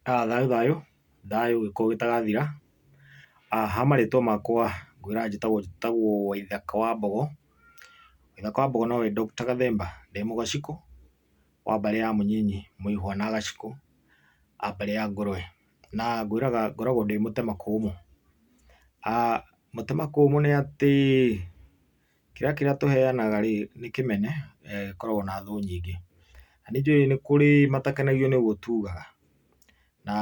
Thayũ thayũ, thayũ gĩkũyũ gĩtagathira. Ha marĩtwa makwa ngwĩra njĩtagwo njĩtagwo Waithaka wa Mbogo. Waithaka wa Mbogo nowe Doctor Gathemba, ndĩ Mũgacikũ wa mbarĩ ya Mũnyinyi, Mũihwa na Gacikũ a mbarĩ ya Ngũrwe. Na ngwĩraga ngoragwo ndĩ mũtemakũmũ. Mũtemakũmũ nĩ atĩ kĩrĩa kĩrĩa tũheanaga rĩ, nĩ kĩmene, gĩkoragwo na thũ nyingĩ. Na nĩ njũĩ nĩ kũrĩ matakenagio nĩ ũguo tugaga, na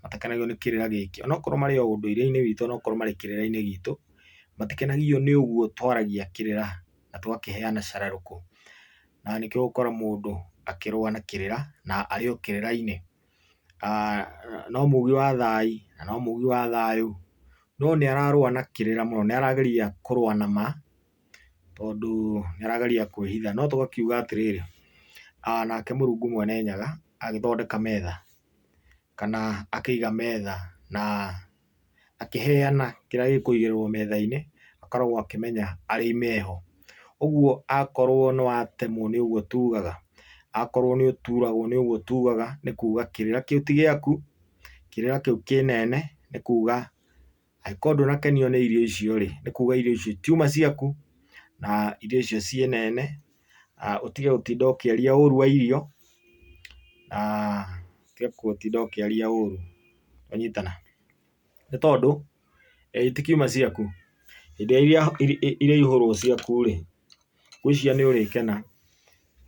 matakenagio nĩ kĩrĩra gĩkĩ. Onokorwo marĩ o ũndũire-inĩ witũ, onokorwo marĩ kĩrĩra-inĩ gitũ, matikenagio nĩ ũguo twaragia kĩrĩra na tũgakĩheana cararũkũ. Na nĩkĩo ũgũkora mũndũ akĩrũa na kĩrĩra na arĩ o kĩrĩra-inĩ. No mugi wa thai na no mugi wa thayũ, no nĩ ararũa na kĩrĩra mũno, nĩ arageria kũrũa na ma, tondũ nĩ arageria kwĩhitha. No tũgakiuga atĩrĩrĩ, nake Mũrungu Mwene Nyaga agĩthondeka metha, kana akĩiga metha na akĩheana kĩrĩa gĩkũigĩrĩrwo metha-inĩ, akoragwo akĩmenya arĩi meho. Ũguo akorwo nĩ watemwo nĩ ũguo tugaga, akorwo nĩ ũturagwo nĩ ũguo tugaga, nĩ kuga kĩrĩra kĩu ti gĩaku, kĩrĩra kĩu kĩnene, nĩ kuga angĩkorwo ndũnakenio nĩ irio icio rĩ, nĩ kuga irio icio itiuma ciaku, na irio icio ciĩ nene, ũtige gũtinda ũkĩaria ũru wa irio, na ũtige gũtinda ũkĩaria ũru, twanyitana. Nĩ tondũ itikiuma ciaku, hĩndĩ ĩrĩa irĩihũrwo ciaku rĩ, ngwĩciria nĩ ũrĩkena,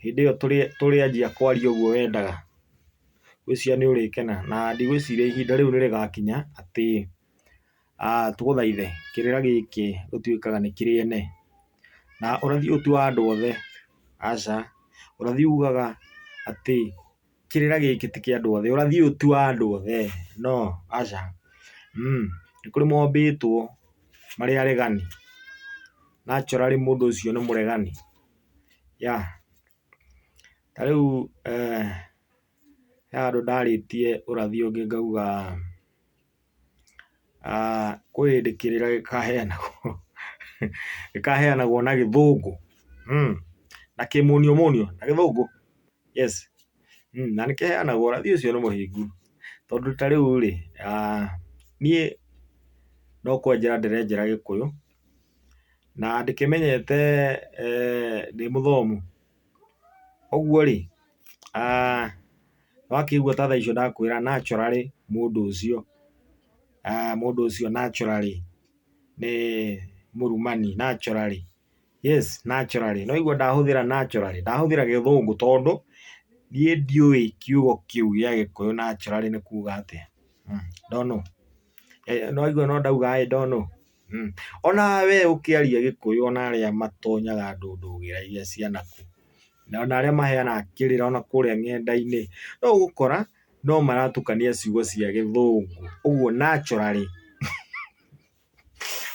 hĩndĩ ĩyo tũrĩanjia kwaria ũguo wendaga, ngwĩciria nĩ ũrĩkena na ndigwĩciria ihinda rĩu nĩ rĩgakinya atĩ tũgũthaithe kĩrĩra gĩkĩ gĩtuĩkaga nĩ kĩrĩ ene. Na ũrathi ũyũ ti wa andũ othe, aca. Ũrathi ugaga atĩ kĩrĩra gĩkĩ ti kĩa andũ othe, ũrathi ũyũ ti wa andũ othe, no, aca. Nĩ kũrĩ mombĩtwo marĩ aregani, naturally mũndũ ũcio nĩ mũregani, yeah. Ta rĩu he handũ ndarĩtie ũrathi ũngĩ ngauga kwĩ hĩndĩ kĩrĩra gĩkaheanagwo gĩkaheanagwo na gĩthũngũ, na kĩmũniũmũniũ na gĩthũngũ, yes, na nĩkĩheanagwo ũrathi ũcio nĩ mũhingu, tondũ ta rĩu rĩ, niĩ no kwenjera ndĩrenjera gĩkũyũ, na ndĩkĩmenyete ndĩ mũthomu, ũguo rĩ, wakĩigua ta thaa icio ndakwĩra naturally mũndũ ũcio, mũndũ ũcio naturally nĩ mũrumani naturally, yes naturally, nĩwaigua ndahũthĩra naturally, ndahũthĩra gĩthũngũ tondũ niĩ ndiũĩ kiugo kĩu gĩa gĩkũyũ naturally nĩ kuga atĩa, don't know. Nĩwaigua no ndauga I don't know. Ona we ũkĩaria gĩkũyũ ona arĩa matonyaga ndũndũgĩra iria cia naku, ona arĩa maheanaga kĩrĩra ona kũrĩa ng'enda-inĩ, no ũgũkora no maratukania ciugo cia gĩthũngũ, ũguo naturally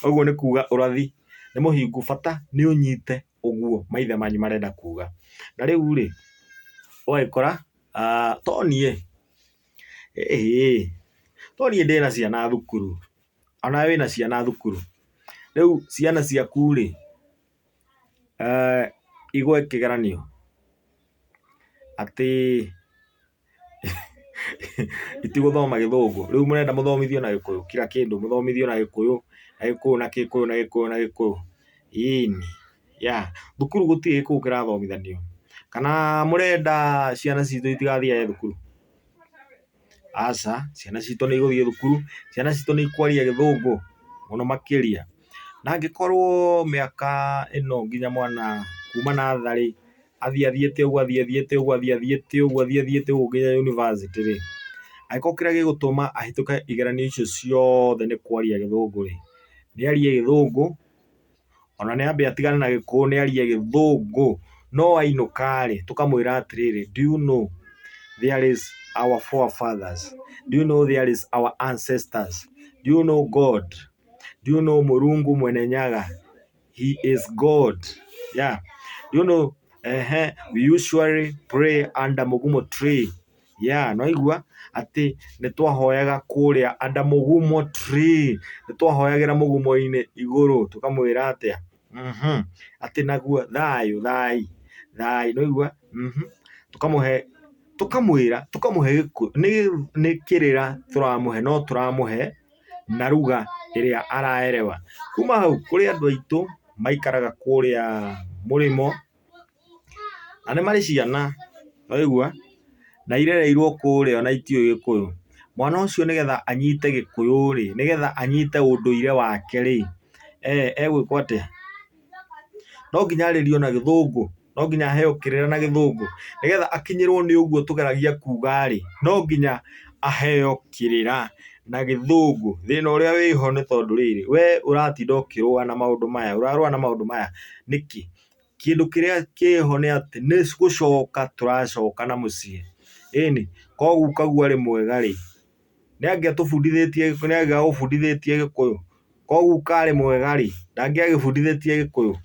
ũguo nĩ kuga ũrathi nĩ mũhingu bata nĩ ũnyite ũguo maithe manyu marenda kuga. Na rĩu rĩ, ũgagĩkora to niĩ, ĩhĩ, to niĩ ndĩna ciana thukuru, onawe wĩna ciana thukuru. Rĩu ciana ciaku rĩ, igwe kĩgeranio atĩ itigũthoma gĩthũngũ, rĩu mũrenda mũthomithio na gĩkũyũ, kila kĩndũ mũthomithio na gĩkũyũ, na gĩkũyũ na gĩkũyũ na gĩkũyũ na gĩkũyũ, ĩni, yeah. Thukuru gũtirĩ gĩkũyũ kĩrathomithanio, kana mũrenda ciana citũ itigathiage thukuru? Aca, ciana citũ nĩ igũthiĩ thukuru, ciana citũ nĩ ikwaria gĩthũngũ mũno makĩria. Na angĩkorwo mĩaka ĩno nginya mwana kuma natharĩ athiĩ athiĩte ũguo athiĩ athiĩte ũguo athiĩ athiĩte ũguo athiĩ athiĩte ũguo nginya university rĩ, angĩkorwo kĩrĩa gĩgũtũma ahĩtũke igeranio icio ciothe nĩ kwaria gĩthũngũ rĩ, nĩ arie gĩthũngũ, ona nĩ ambe atigane na gĩkũyũ nĩ arie gĩthũngũ, no ainũka rĩ, tũkamwĩra atĩrĩrĩ, do you know there is our forefathers, do you know there is our ancestors, do you know God, do you know Mũrungu Mwene Nyaga, he is God, yeah, do you know, we usually pray under Mugumo tree, yeah, nĩwaigua atĩ nĩ twahoyaga kũrĩa under Mugumo tree, nĩ twahoyagĩra mũgumo-inĩ igũrũ tũkamwĩra atĩa, atĩ naguo thayũ thai, thai, nĩwaigua, tũkamũhe Tũkamwĩra, tũkamũhe Gĩkũyũ, nĩ kĩrĩra tũramũhe no tũramũhe na lugha ĩrĩa araerewa. Kuma hau kũrĩ andũ aitũ maikaraga kũrĩa mũrĩmo na nĩ marĩ ciana, nĩwaigua, na irereirwo kũrĩa ona itiũĩ Gĩkũyũ. Mwana ũcio nĩgetha anyite Gĩkũyũ rĩ, nĩgetha anyite ũndũire wake rĩ, egwĩkwo atĩa? No nginya arĩrio na Gĩthũngũ, no nginya aheo kĩrĩra na Gĩthũngũ, nĩgetha akinyĩrwo nĩ ũguo tũgeragia kuga rĩ, no nginya aheo kĩrĩra na Gĩthũngũ. Thĩna ũrĩa wĩho nĩ tondũ rĩrĩ, we ũratinda ũkĩrũa na maũndũ maya, ũrarũa na maũndũ maya nĩkĩ? Kĩndũ kĩrĩa kĩho nĩ atĩ nĩ gũcoka tũracoka na mũciĩ. Ĩni, korwo gukaguo arĩ mwega rĩ, nĩ angĩatũbundithĩtie, nĩ angĩagũbundithĩtie Gĩkũyũ? Korwo guka arĩ mwega rĩ, ndangĩagĩbundithĩtie Gĩkũyũ?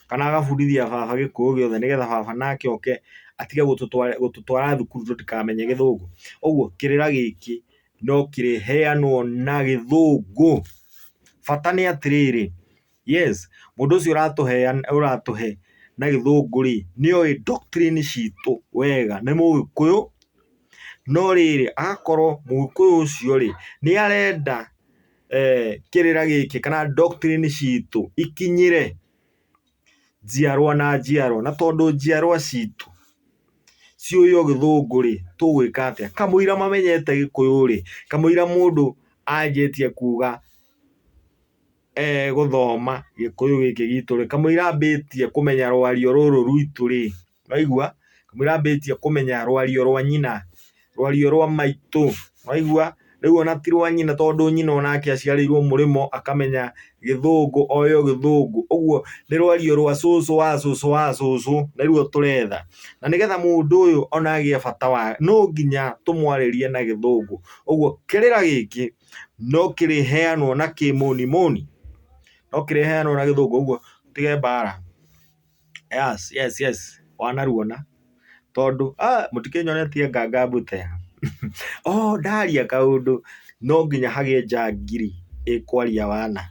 Kana agabundithia baba Gĩkũyũ gĩothe nĩgetha baba nake oke atige gũtũtwara thukuru tũtikamenye Gĩthũngũ. Ũguo kĩrĩra gĩkĩ no kĩrĩheanwo na Gĩthũngũ. Bata nĩ atĩrĩrĩ, yes, mũndũ ũcio ũratũhe na Gĩthũngũ rĩ, nĩ oĩ doctrine citũ wega, nĩ Mũgĩkũyũ, no rĩrĩ, agakorwo Mũgĩkũyũ ũcio rĩ, nĩ arenda kĩrĩra gĩkĩ kana doctrine citũ ikinyĩre njiarwa na njiarwa. Na tondũ njiarwa citũ ciũĩ o Gĩthũngũ rĩ, tũgwĩka atĩa? Kamũira mamenyete Gĩkũyũ rĩ, kamũira mũndũ anjĩtie kuga gũthoma Gĩkũyũ gĩkĩ gitũ rĩ, kamũira ambĩtie kũmenya rwario rũrũ rwitũ rĩ, waigua, kamũira ambĩtie kũmenya rwario rwa nyina, rwario rwa maitũ, waigua, rĩu ona ti rwa nyina tondũ nyina onake aciarĩirwo mũrĩmo akamenya Gĩthũngũ oĩ o Gĩthũngũ, ũguo nĩ rwario rwa cũcũ wa cũcũ wa cũcũ nĩruo tũretha. Na nĩgetha mũndũ ũyũ ona agĩe bata wa, no nginya tũmwarĩrie na Gĩthũngũ, ũguo kĩrĩra gĩkĩ no kĩrĩheanwo na kĩmonimoni, no kĩrĩheanwo na Gĩthũngũ, ũguo tũtige mbara. Yes, yes, yes, wanaruona tondũ mũtikĩnyonetie nganga mbute. Oh, ndaria kaũndũ no nginya hagĩe njangiri ĩkwaria wana.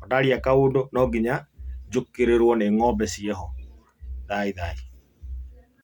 Ndaria kaũndũ no nginya njũkĩrĩrwo nĩ ng'ombe ciĩho. Thai thai.